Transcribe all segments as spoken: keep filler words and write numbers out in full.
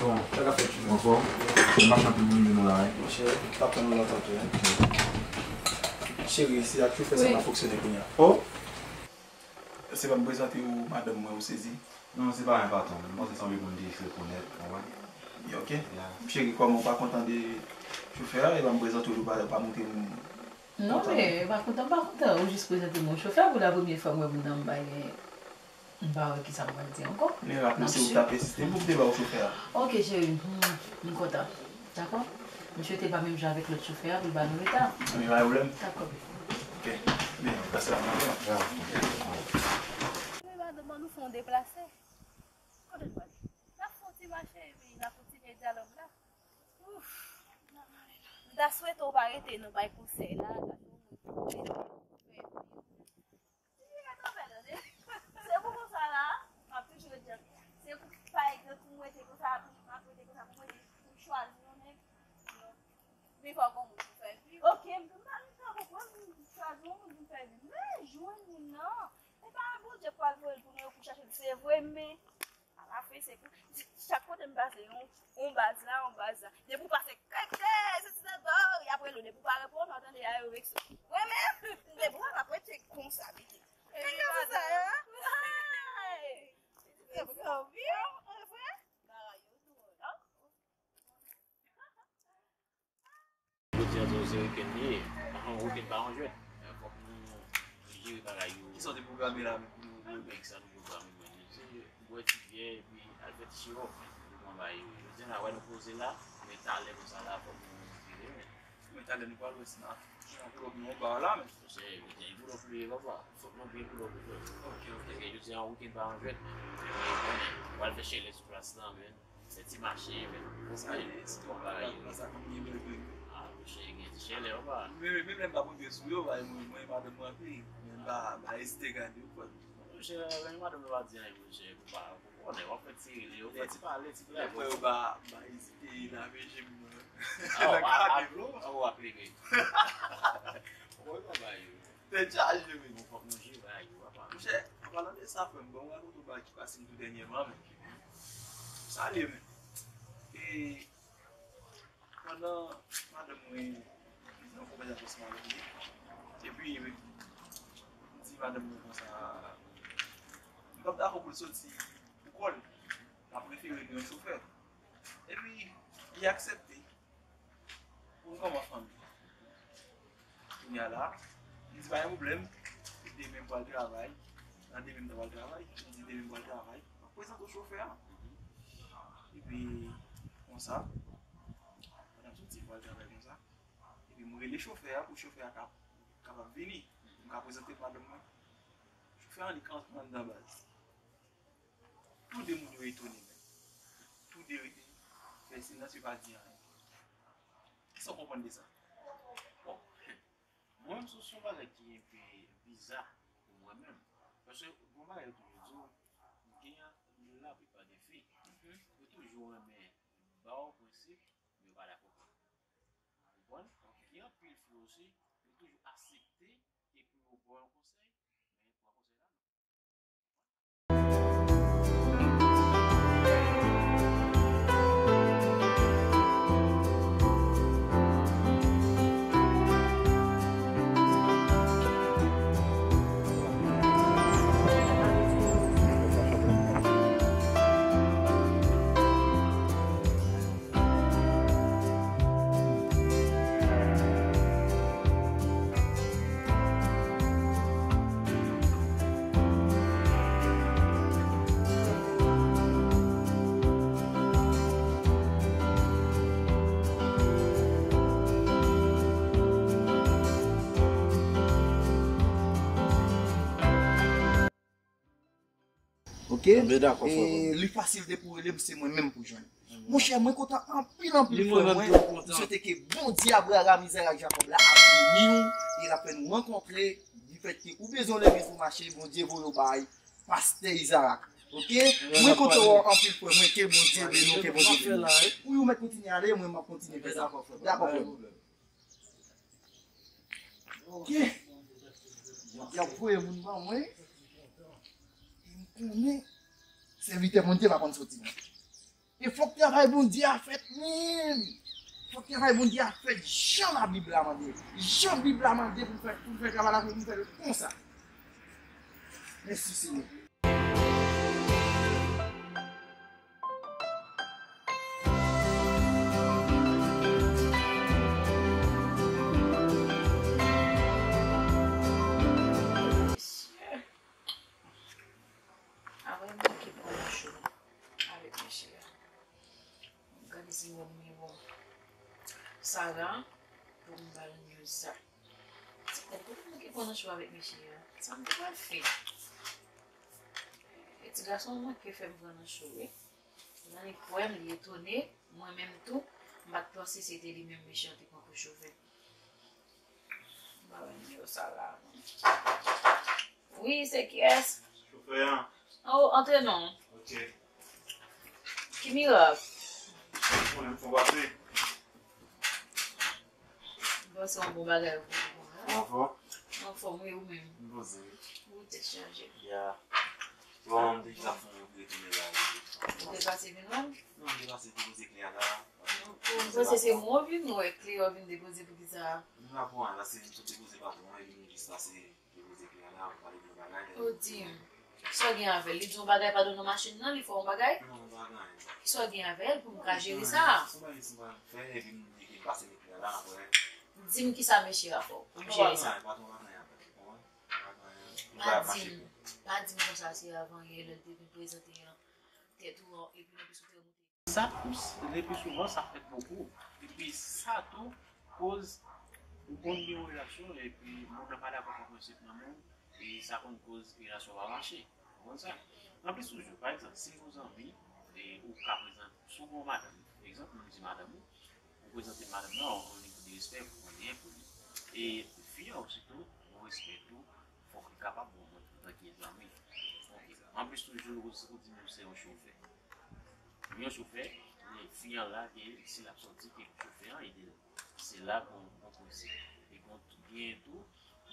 Bon, sa ka fèt, cheri. Anfòm? Se machin pou nou la, wi. Monchè, t ap tann ou lontan tou, wi. Cheri, se ak chofè sa m ap fonksyone kounye a. Oh! Se ban m prezante w madanm mwen, ou sezi? Non, se pa yon patwon. Mwen panse se yon moun ki fè konèt, ou konprann? Ok. Cheri, kòman ou pa kontan de chofè a, e ban m prezante w, ou pa, pa montre m. Non, men, pa kontan, pa kontan. Ou jis prezante m yon chofè, pou la premye fwa m wè moun nan, m pa gen, m pa wè kisa m pral di ankò. Men rapò se ou t ap ensiste pou m te ba w chofè a. Ok, cheri, hmm, m kontan. Dakò? M swete l pa menm jan avèk lòt chofè a, pou l ba nou reta. Men pa gen pwoblèm. Dakò, bebe. Ok. Men, pase la, m ap pran. Men madanm, ban nou fè yon deplase. Kote n prale? N ap fè yon ti mache, epi n ap kontinye dyalòg la. Ouf. M ta swete w pa rete nan bay konsèy la, gade w mwen. Se pou konsa la, m ap toujou ret djanm. Se pou, pa egzanp, pou m rete konsa, pou m ap rete konsa, pou m rete, pou m chwazi yon nèg. Non. Men fò gon moun pou fè vi. Ok, m pa, m pa konprann, pou m chwazi yon moun pou m fè vi. Men jwenn moun nan, se pa Bondye k pral voye l pou nou, yo pou chache l, se vre, men alafen, se pou, chak kote m pase, yon, yon baz la, yon baz la. Depi w pase kèk, se ti zòrèy, y ap rele w. Depi w pa reponn, w ap tande a yo vekse. Mwen menm, m te pran, m ap rete konsa, pitit. Kèk se sa, hein? Hey! Se pou sa, wi, an vre? Bagay yo dwòl, hein? Jodi a, se, se wikenn li ye. Ahan, wikenn pa yon jwèt. Fòk nou jere bagay yo. Kisa w te pwograme la menm pou nou? Nèg sa nou pwograme, mwen, se bwè ti vyè epi al fè ti chewòk. Nou pran bagay yo. Jodi a, n a wè nou poze la, men talè konsa la, fòk nou vire, men. Men talè nou pral wè si n a fè yon pwograme nou ba la, men. Monchè, yo te yon boulò pou ye, papa. Fòk nou byen boulò pou fè. Ok, ok. Paske jodi a, yon wikenn pa yon jwèt. Ou pral fè chelè sou plas la, men. Se ti mache, men. Sa ye, se yon bagay. Sa konn gen bèl vre. Ah, monchè, gen ti chelè, papa. Men, men, men lè m pa konte sou yo, bay mwen, mwen, madanm mwen anpil. Men m pa, m pa ezite gade yo, kwè. Monchè, men madanm mwen pa di anyen, monchè, papa. Ou konnen, w ap fè ti rele, w ap fè ti pale, ti plè. Lè m wè yo pa, m pa ezite lave je m nan. Ah, w ap, w ap leve. Ou konnen bagay yo. Tèt chaje, men. Bon, fòk nou jere bagay yo, papa. Monchè, an palan de sa, frè m, bon, wè kote w ba ki pase m tou dènyèman, men. Salye, men. E, pandan madanm mwen nan konvèsasyon ansanm avèk li, epi, m di madanm mwen konsa, m p ap dakò pou l soti pou kò l, m ap prefere gen yon chofè. Epi, li aksepte. Pou n kòman fanmi. Kounye a la, m di pa gen pwoblèm, demen m pral travay, nan demen m ta pral travay, m di demen m pral travay, m ap prezante w chofè a. Epi, konsa, pandan m soti m pral travay konsa, epi m rele chofè a pou chofè a ka, kapab vini, m ka prezante madanm mwen. Chofè a annik antre anndan baz. Tou de moun yo etone, men. Tou de rete fè silans, yo pa di anyen. Kisa w konprann de sa? Bon, mwen menm, se, se yon bagay ki enpe biza pou mwen menm. Paske, bon, bagay yo toujou di w, gen laplipa de fi, yo toujou renmen ba w prensip, men yo pa dakò pou yo. Ou konprann? Gen anpil fi osi, yo toujou aksepte e pou yo ba w yon konsèy, men pran konsèy la, Ok? Anben dakò, frè mwen. E li fasil de pou rele m, se mwen menm pou jwenn. Monchè, mwen kontan anpil, anpil, frè mwen. Mwen swete ke Bondye Abraram, Izarak, Jakòb la ap beni w e l ap fè nou rankontre. Difèt ke ou bezwen legliz pou mache, Bondye voye w bay pastè Izarak. Ok? Mwen kontan wè w anpil, frè mwen. Ke Bondye beni w, ke Bondye beni w. Ou, ou mèt kontinye ale, mwen m ap kontinye fè sa. Dakò, frè m. Ok. Y ap voye moun ban mwen. E m konnen sèvitè Bondye pa konn soti. E fòk travay Bondye a fèt menm. Fòk travay Bondye a fèt jan Labib la mande. Jan Bib la mande pou n fè, pou n fè travay la, pou n fè l konsa. Mèsi, Senyè. Apre m manke pran yon cho avèk mesye a. Gade si wè m gen bon. Sara, pou m ba l news sa. Ti tèt, pou m manke pran yon cho avèk mesye a. Sa m te pral fè? E ti gason an manke fè m pran yon cho, wi. Nan li kwè m, li etone. Mwen menm tou, m pa t panse se te li menm mesye an te pran pou chofè. Ba mwen nimewo sa la. Wi, se kiyès? Chofè an. Oh, antre non. Ok. Ki mirak? Mwen, m fon pase. Bon, se yon bon bagay pou ou, hein? Ou anfòm? Mwen anfòm, wi, ou menm? M poze. Ou tèt chaje. Ya. Bon, m te jis ap fè yon retounen la. Ou te pase vin wè m? Non, m te pase depoze kle a la. Ou panse se mwen w vin wè, kle a w vin depoze pou kisa? M pa konn, la se m sot depoze patwon an, epi m jis pase depoze kle a la, m pale de bagay. Ou di m, sa w gen avè l? Li di yon bagay pa nan machin nan, li fè yon bagay? Non, m pa gen anyen. Kisa w gen avè l pou m ka jere sa? Se yon bagay, se yon bagay m fè, epi m di ke m pase met kle a la, apre. Di m kisa mesye a fè w pou m jere sa. Patwon an, patwon an pa gen anyen avè l, ou konprann? Pa di m, pa di m konsa se avan yè lè l te vin prezante tèt ou an, epi nan plis ou te remoute. Sa, le pli souvan, sa fèt bokou. Epi sa tou, koz ou konn gen yon relasyon, epi moun nan pa dakò pou prensip nan men w, e sa konn koz relasyon pa mache. Ou konn sa? Anplis toujou, pa egzanp, si yon zanmi, e ou ka prezante, si w gen yon madanm, egzanp, nou di madanm ou, ou prezante madanm nan, ou gen yon nivo de respè, ou gen respè pou li. E fi an osi tou, yon respè tou, fòk li kapab ban w antanke zanmi. Ok. Anplis toujou, ou, ou di nou se yon chofè. Yon chofè, men fi an la ke si l ap sòti, ke chofè an ede l. Se la bon, bon prensip. E gen tou, gen tou,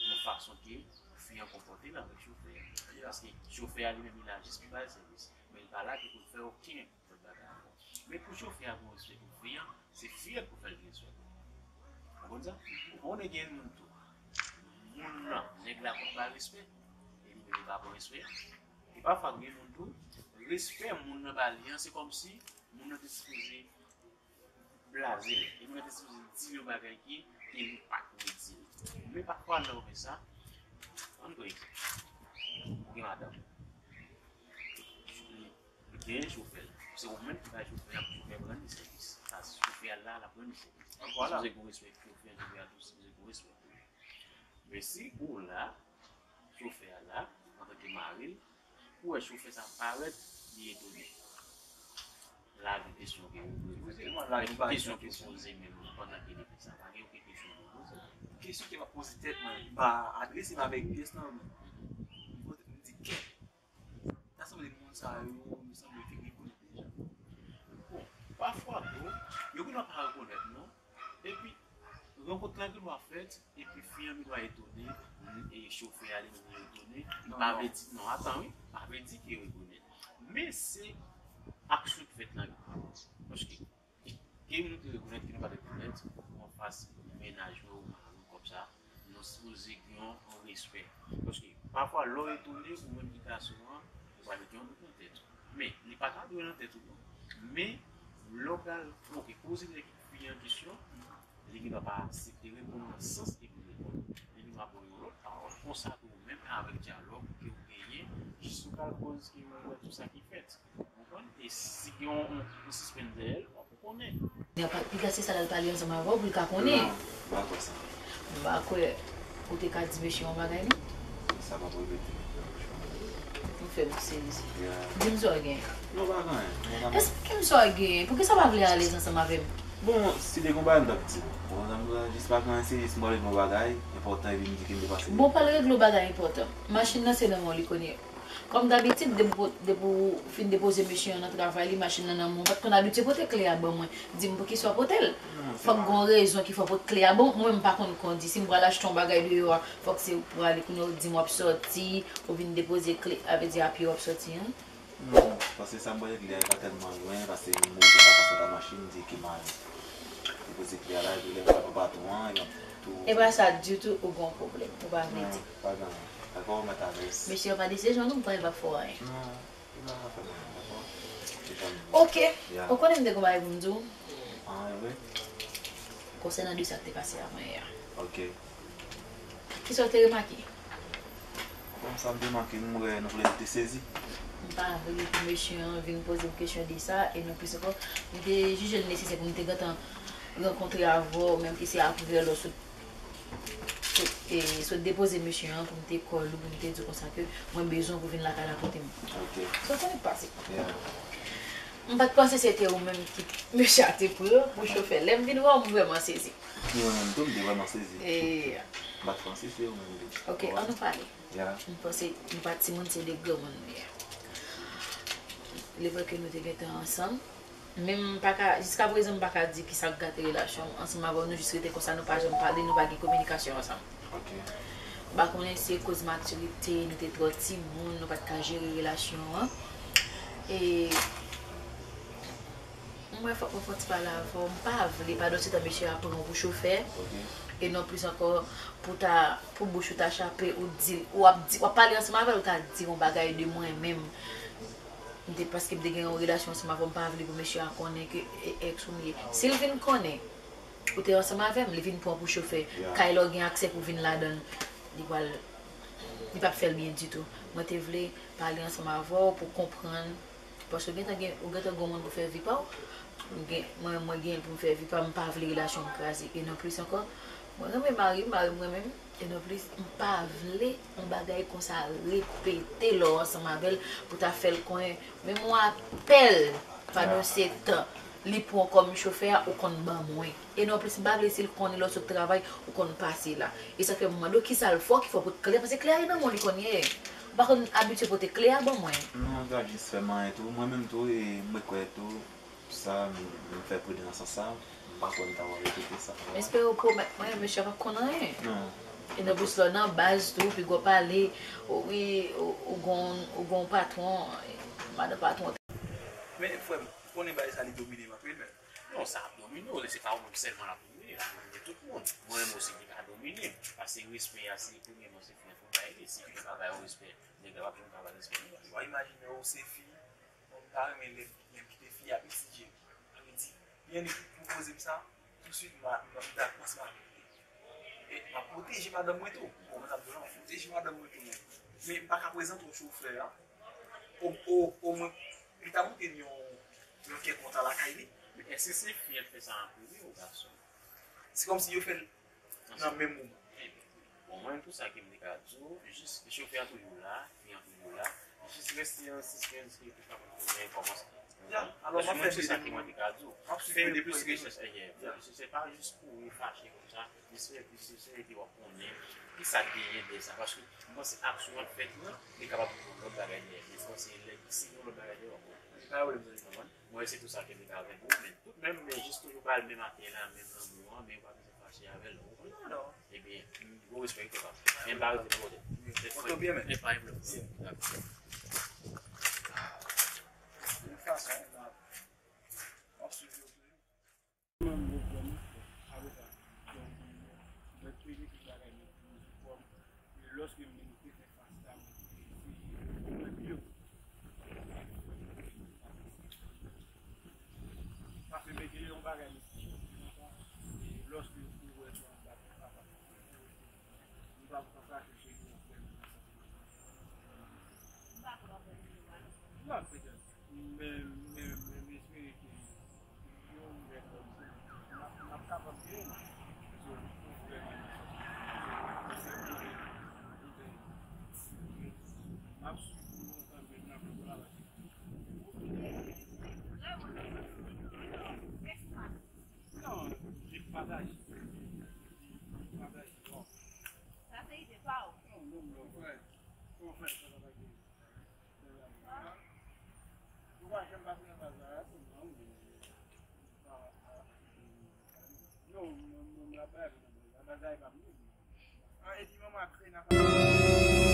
yon fason ke fi an konpòte l avèk chofè an. Paske chofè a li menm, li la jis pou bay sèvis. Men li pa la ke pou l fè okenn lòt bagay ankò. Men pou chofè a gen respè pou fi an, se fi an pou fè l gen respè pou li. Ou konn sa? Ou konnen gen moun tou. Moun nan, nèg la konn bay respè, e li menm li pa pran respè. E pafwa gen moun tou, respè moun nan ba li an, se kòmsi moun nan te sipoze blaze l. E moun nan te sipoze di l yon bagay ki, ke li pa t dwe di l. Men pafwa lè w wè sa, ann pran egzanp. Ou gen madanm. Li, li genyen chofè l. Se ou menm ki bay chofè a, pou chofè a rann li sèvis. Sa, chofè a la, l ap rann li sèvis. Vwala. Sipoze gen respè pou chofè a, chofè a tou sipoze gen respè pou li. Men si ou la, chofè a la, antanke mari l, ou wè chofè sa parèt, li etone. Lage kesyon ke ou vle poze. Kesyon ke ou poze menm pandan ke li fè sa. Pa gen okenn kesyon pou poze. Kesyon ke m ap poze tèt mwen, m pa adrese m avèk pyès lan, men m poze, m di, kèt, ta sanble moun sa yo, nou sanble te rekonèt deja. Bon, pafwa tou, yo gendwa pa rekonèt non. Epi, rankont lan gendwa fèt, epi fi an gendwa etone, e chofè a li menm li etone. Li pa vle di, non, atan wi, pa vle di ke yo rekonèt. Men se aksyon ki fèt lan ki pa bon. Paske, ke nou te rekonèt, ke nou pa te rekonèt, ou anfas mennaj ou, ou mari w kòm sa, nou sipoze gen yon, yon respè. Paske, pafwa, lè w etone, ou menm ki gason an, ou pral mete yon dout nan tèt ou. Men, li pa ta dwe nan tèt ou, non. Men, lè w pral, ok, poze fi an kesyon, li gendwa pa aksepte reponn nan sans ke pou l reponn. Li gendwa ba w yon lòt pawòl. Konsa tou, menm avèk dyalòg ke w genyen, jis ou pral koz ke w wè tout sa ki fèt. Ou konprann? E si gen yon, yon, yon sispann dèyè l, w ap konnen. Li pa piga se sa l al pale ansanm avè w pou l ka konnen. Non, m pa kwè sa. M pa kwè ou te ka di mesye yon bagay, non? Sa p ap repete. Ou fè m sezi. Yeah. Di m sa w gen. Non, pa gen anyen. Èske m sa w gen? Poukisa w pa vle alèz ansanm avè m? Bon, si te gen yon bagay, m t ap di w. Bon, nan jis pa gen anyen, se jis m pral regle yon bagay enpòtan epi m di ke m te pase. Bon, pral regle yon bagay enpòtan. Machin nan se nan men w li konn ye. Kòm dabitid, depi w, depi w fin depoze mesye an nan travay li, machin nan nan men w. Ou pa t konn abitye pote kle a ban mwen. Di m poukisa w pote l. Non, se pa. Fòk gen yon rezon ki fè w pote kle a ban m. Mwen menm m pa konn kondi. Si m pral achte yon bagay deyò a, fòk se ou prale kounye a ou di m w ap sòti, ou vin depoze kle, sa vle di a pye w ap sòti an. Non, Paske sa m wè, kle a pa tèlman lwen, paske m oblije pa konsa ta machin, m di ki mal. Li poze kle a la, epi lè m pa nan patwon an, epi tou. E pa sa ditou, ou gen yon pwoblèm, ou pa vle di. Non, pa gen anyen. Dakò, ou mèt alèz. Mesye, pa desizyon nou, m pa fè anyen. Non, li pa ka fè anyen, dakò? Se sa m di. Ok. Ya. Ou konnen m te gen yon bagay pou m di w? Ah, e vre? Konsènan de sa k te pase a mwen yè. Ok. Kisa w te remake? Bon, sa m te remake, m wè nou vle te sezi. M pa vle pou mesye an vin poze m kesyon de sa, e non plis ankò, m te jije l nesesè pou m te gentan rankontre avè w, menm ke se apre lè w sot, sot, e, sot depoze mesye an, pou m te call ou, pou m te di w konsa ke mwen bezwen w pou vin lakay la kote m. Ok. Sa w konnen k pase? Yeah. M pa t panse se te ou menm ki mesye a te pran pou chofè. Lè m vin wè w, m vrèman sezi. Mwen menm tou, m te vrèman sezi. E, m pa t panse se ou menm li. Ok, ann nou pale. Ya. M panse nou pa timoun, se de granmoun nou ye. Lè ke nou te gentan ansanm, men m pa ka, jiskaprezan m pa ka di ki sa k gate relasyon m ansanm avè w, nou jis rete konsa, nou pa janm pale, nou pa gen kominikasyon ansanm. Ok. M pa konnen si se koz matirite, nou te twò timoun, nou pa t ka jere relasyon an. E Mwen fòk mwen fè yon ti pale avè w. M pa vle, pandan se tan mesye a pran w pou chofè. Ok. E non plis ankò, pou ta, pou bouch ou ta chape, ou di, w ap di, w ap pale ansanm avè l, ou ta di yon bagay de mwen menm. M te, paske m te gen yon relasyon ansanm avè w, m pa vle pou mesye a konnen ke e, èks ou m ye. Si l vin konnen, ou te ansanm avè m, li vin pran w pou chofè. Yeah. Kay la w gen aksè pou vin ladan l, li pral, li p ap fè l byen ditou. Mwen te vle pale ansanm avè w pou konprann. Paske ou gentan gen, ou gentan gen yon moun pou fè vi pa w. Ou gen, mwen, mwen gen pou m fè vi pa m, m pa vle relasyon m kraze. E non plis ankò, mwen renmen mari m, mari m renmen m. E non plis, m pa vle yon bagay konsa repete lè w ansanm avè l pou ta fè l konnen. Menm yon apèl, pandan se tan li pran w kòm chofè a, ou konn ban mwen. E non plis, m pa vle si l konnen lè w sot travay, ou konn pase la. E sa k fè m mande w kisa l fè w ki fè w pot kle a, paske kle a nan men w li konn ye. Ou pa konn abitye pote kle a ban mwen. Non, m ta jis fè m anyen tou. Mwen menm tou, e, mwen kwè tou, sa, m, m fè pridan nan sans sa, m pa kwè m ta repete sa. M espere w pwomèt mwen, mesye a p ap konn anyen. Non. E nan plis lè w nan baz tou, pi gwo pale, o wi, ou, ou gon, ou gon patwon, madan patwon. Men, frè m, ou konnen bagay sa li domine m anpil, men. Non, sa ap domine w, se pa ou menm sèlman l ap domine, l ap domine tout moun. Mwen menm osi, li ka domine m. Paske respè a, se premyèman, se fi an pou bay li. Si fi pa bay ou respè, nèg la p ap janm ka bay respè li. Ou imajine w se fi, bon, m ta renmen lè, lè m kite fi a piti, Jerry. Sa vle di, byen li pwopoze m sa, tousuit, m a, m a, m ta panse m a, e, m ap pwoteje madanm mwen tou. Ou konprann sa m di w la, m ap pwoteje madanm mwen tou, men, men m pa ka prezante w chofè a. O, o, omwen, li ta montre m yon, yon kè kontan lakay li. Men èske se fi an k fè sa an premye ou gason? Se kòmsi yo fè l nan menm moman. Bon, mwen, tout sa ke m te ka di w, jis chofè a toujou la, fi an toujou la, jis rete an sispens ke tout sa pou konnen kòman sa. Ya, alò, m ap fè de de mwen. Sa ki mwen te ka di w. M ap suiv de de mwen. Fè plis rechèch, eh, yeah, se pa jis kouri fache konsa, jis fè plis rechèch epi w ap konnen ki sa k genyen dèyè sa. Paske m panse aksyon an fèt lan, li kapab gen yon lòt bagay dèyè. Men m panse lè, si gen yon lòt bagay dèyè, w ap konnen. Pa gen pwoblèm, zanmi. Konprann? Mwen, se tou sa ke m te ka avèk ou, men tout menm, men jis toujou ba l menm atè la, menm lanmou an, men ou pa bezwen fache avè l, ou konprann? Non, non. Ebyen, m, gwo respè pou sa. Men m pa rete pou kote. Mwen tou byen, men. Men pa gen pwoblèm. Dakò. De tout fason, m ap, m ap swiv yo toujou. Mwen, m vrèman, apre sa, donk, mwen toujou tout bagay, mwen toujou fòm. E lòske m vin te fè fas la, mwen te eseye mwen pi yo. Paske mete yon bagay, e lòske ou wè se yon bagay papa, ou pa pran plase se yon frè. Non, petèt. Men, men, men, m espere ke yon lè kòm sa, m ap, m ap kapab jwenn yon frè nan sa. M ap swiv nou ansanm, men m ap travay. Non, li pataje. Li pataje. Bon. Sa se ide pa w. Non, non, non, frè. Bon, frè, sa va pa gen. Ou pa janm pase nan baz la, non, non. Non, non, non, la pa nan baz la. Baz la e pa m. Ah, epi manman a kreye nan